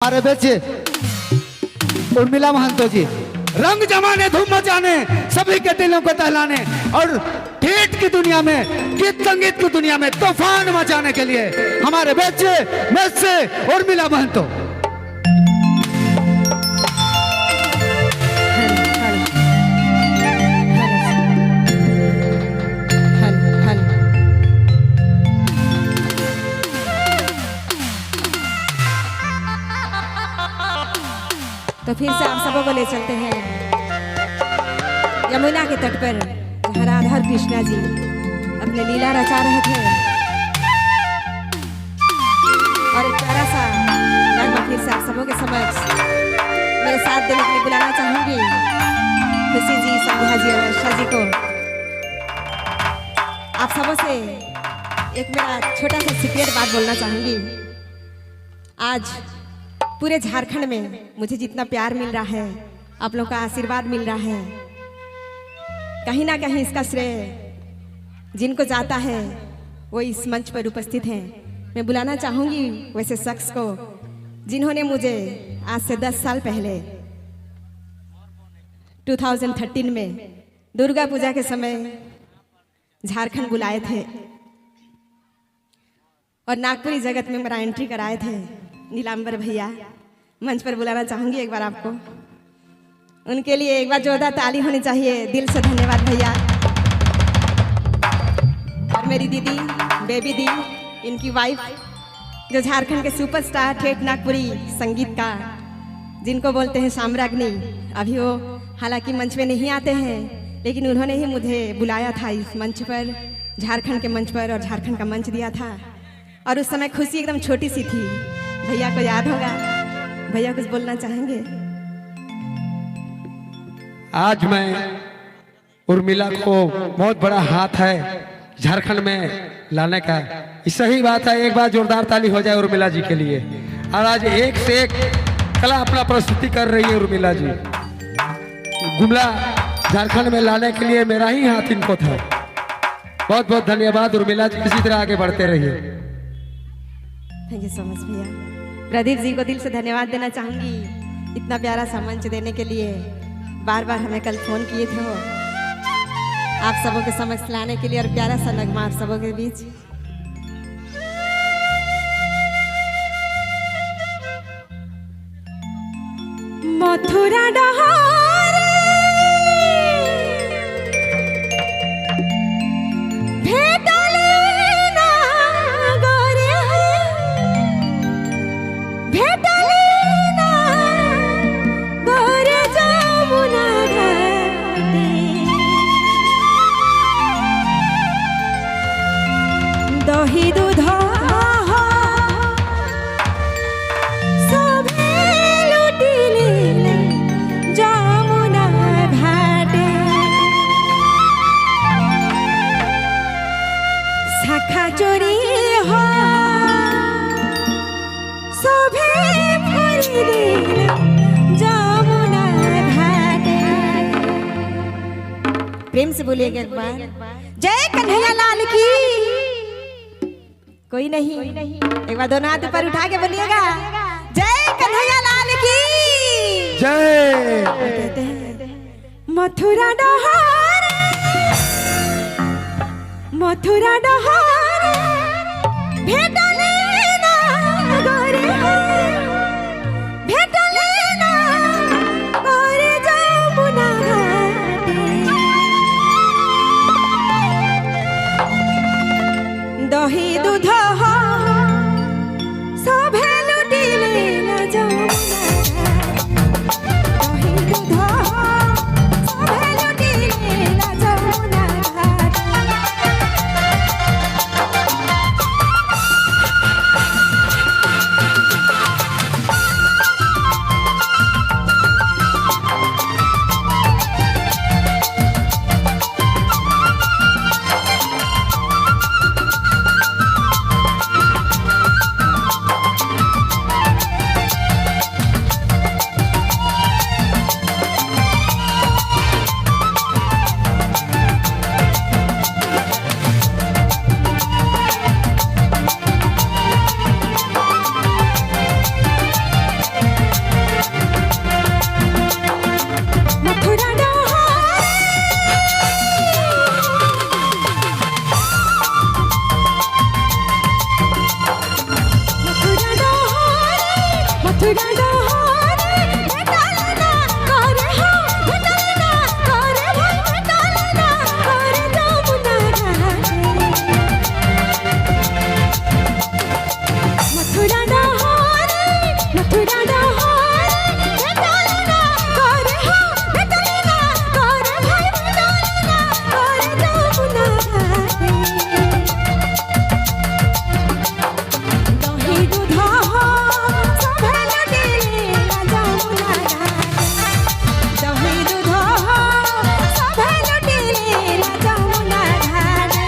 हमारे बीच उर्मिला महंतो जी रंग जमाने, धूम मचाने, सभी के दिलों को दहलाने और ठेठ की दुनिया में, गीत संगीत की दुनिया में तूफान मचाने के लिए हमारे बीच miss Urmila Mahanto. Hello, hello, hello, hello. तो फिर से आप सबों को ले चलते हैं यमुना के तट पर, जहाँ राधा और कृष्णा जी अपने लीला रचा रहे थे और एक प्यारा सा नगमा फिर से आप सबों के समक्ष मेरे साथ देने के लिए बुलाना चाहूंगी खुशी जी, संध्या जी और वर्षा जी को। आप सबों से एक मेरा छोटा सा सीक्रेट बात बोलना चाहूंगी। आज पूरे झारखंड में मुझे जितना प्यार मिल रहा है, आप लोगों का आशीर्वाद मिल रहा है, कहीं ना कहीं इसका श्रेय जिनको जाता है, वो इस मंच पर उपस्थित हैं। मैं बुलाना चाहूँगी वैसे शख्स को जिन्होंने मुझे आज से 10 साल पहले 2013 में दुर्गा पूजा के समय झारखंड बुलाए थे और नागपुरी जगत में मेरा एंट्री कराए थे, नीलांबर भैया। मंच पर बुलाना चाहूँगी एक बार आपको। उनके लिए एक बार जोरदार ताली होनी चाहिए। दिल से धन्यवाद भैया। और मेरी दीदी बेबी दी, इनकी वाइफ, जो झारखंड के सुपरस्टार ठेठ नागपुरी संगीत का जिनको बोलते हैं साम्राज्ञी, अभी वो हालांकि मंच में नहीं आते हैं, लेकिन उन्होंने ही मुझे बुलाया था इस मंच पर, झारखंड के मंच पर, और झारखंड का मंच दिया था। और उस समय खुशी एकदम छोटी सी थी। भैया को याद होगा। भैया कुछ बोलना चाहेंगे? आज मैं उर्मिला को बहुत बड़ा हाथ है झारखंड में लाने का। ये सही बात है। एक बार जोरदार ताली हो जाए उर्मिला जी के लिए। और आज एक से एक कला अपना प्रस्तुति कर रही है उर्मिला जी। गुमला झारखंड में लाने के लिए मेरा ही हाथ इनको था। बहुत बहुत धन्यवाद उर्मिला जी, इसी तरह आगे बढ़ते रहिए। Thank you so much भैया। प्रदीप जी को दिल से धन्यवाद देना चाहूँगी इतना प्यारा सा मंच देने के लिए। बार बार हमें कल फ़ोन किए थे वो आप सबों के समक्ष लाने के लिए और प्यारा सा नगमा आप सबों के बीच। मथुरा डहार भेटले ना गोरे, भेटले ना गोरे যমুনা ঘাটে। দহি দুধ সবে লুটিলে যমুনা ঘাটে। শাখা চোরি সভে ভরি দিল যমুনা ঘাটে। प्रेम से बोलिएगा एक बार, जय कन्हैया लाल की। कोई नहीं? एक बार दोनों हाथ ऊपर उठा के बोलिएगा, जय कन्हैया लाल की। जय। और कहते हैं, मथुरा डहार, मथुरा डहार भेटले ना गोरे, भेटले ना गोरे যমুনা ঘাটে। দহি দুধ সভে লুটিলে না যমুনা ঘাটে। দহি দুধ সভে লুটিলে না যমুনা ঘাটে। मथुरा डहारे भेटल ना करे हो, भेटल ना करे भाई, भेटल ना करे जमुना घाटे। मथुरा डहारे, मथुरा डहारे भेटल ना करे हो, भेटल ना करे भाई, भेटल ना करे जमुना घाटे। दही दूध हो सभे लुटिले जमुना घाटे। दही दूध हो सभे लुटिले जमुना घाटे।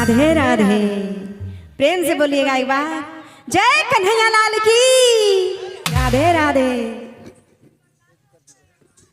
राधे राधे। प्रेम से बोलिएगा एक बार, जय कन्हैया लाल की। राधे राधे।